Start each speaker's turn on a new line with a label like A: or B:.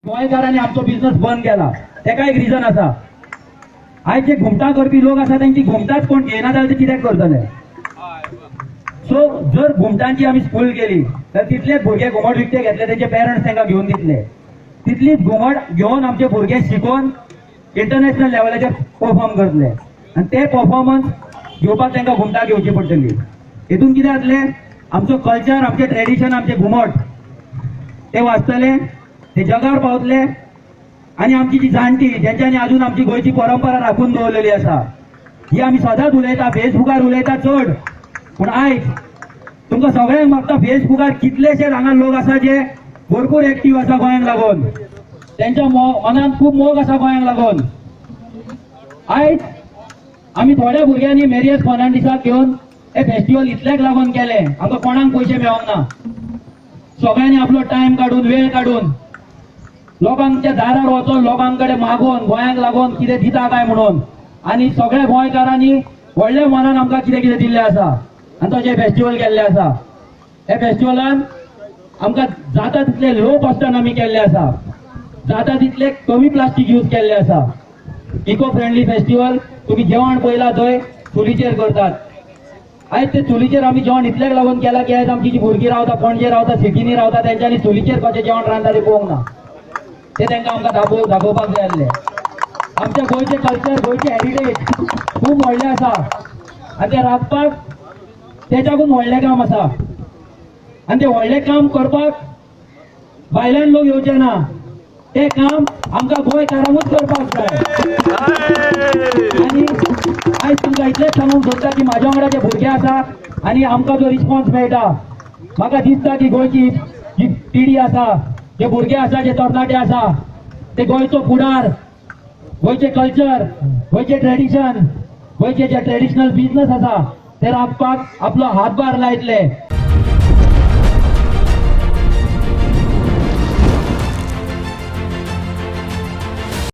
A: गोंयकारांनी आमचो बिझनस बंद केला, तेका एक रिजन आसा. आयज जे घुमटां करपी लोक आसा, तेंची घुमटाच कोण घेयना जाल्यार ते कित्याक करतले? सो जर घुमटांची आमी स्कूल केली तर तितलेच भुरगे घुमट विकते घेतले, तेंचे पेरंट्स तांकां घेवन दितले. तितलीच घुमट घेवन आमचे भुरगे शिकोवन इंटरनॅशनल लेवलाचेर परफॉर्म करतले आनी ते परफॉर्मन्स घेवपाक तांकां घुमटां घेवची पडटली. हितून कितें जातलें? आमचो कल्चर, आमचें ट्रेडिशन, आमचें घुमट ते वाचतले, ते जगार पावतले आनी आमची जी जाणटी, ज्यांच्यानी अजून आमची गोंयची परंपरा राखून दवरलेली आसा, ही आमी सदांच उलयता, फेसबुकार उलयता चड. पूण आयज तुमकां सगळ्यांक मागता, फेसबुकार कितलेशेच हांगा लोक आसा जे भरपूर एक्टीव आसा गोंयांक लागून, तेंच्या मनान खूब मोग आसा गोंयांक लागून. आयज आमी थोड्या भुरग्यांनी मेरियस फर्नांडीसाक घेवन हे फेस्टिवल इतल्याक लागून केलें. आमकां कोणाक पयशे मेळोंक ना. सगळ्यांनी आपलो टायम काडून, वेळ काडून, लोकांच्या दारार वचोन, लोकां कडेन मागोवन, गोंयांक लागून कितें दिता काय म्हणून, आनी सगळ्या गोंयकारांनी व्हडल्या मनान आमकां कितें कितें दिल्लें आसा आनी तशें फेस्टिवल केल्लें आसा. हे फेस्टिवलान आमकां जाता तितले लो कॉस्टान आमी केल्ले आसा, जाता तितले कमी प्लास्टीक यूज केल्ले आसा. Eco friendly festival. तुमी जेवण पळयला, थंय चुलीचेर करतात. आयज ते चुलीचेर आमी जेवण इतल्याक लागून केलां की आयज आमची जी भुरगीं रावता, पणजे रावता, सिटींनी रावता, तेंच्यांनी चुलीचेर कशें जेवण रांदता तें पळोवंक ना. ते तांकां आमकां दाखोवपाक जाय आसलें. आमच्या गोंयचें कल्चर, गोंयचें हेरिटेज खूब व्हडलें आसा आनी तें राखपाक तेच्याकून व्हडलें काम आसा आनी तें व्हडलें काम करपाक भायल्यान लोक येवचे ना. तें काम आमकां गोंयकारांकूच करपाक जाय. आनी आयज तुमकां इतलेंच सांगूंक सोदता की म्हाज्या वांगडा जे भुरगे आसा आनी आमकां जो रिस्पॉन्स मेळटा, म्हाका दिसता की गोंयची जी पिढी आसा, जे भुरगे आसा, जे तरणाटे आसा, ते गोंयचो फुडार, गोंयचें कल्चर, गोंयचें ट्रेडिशन, गोंयचे जे ट्रेडिशनल बिझनस आसा, ते राखपाक आपलो हातभार लायतले.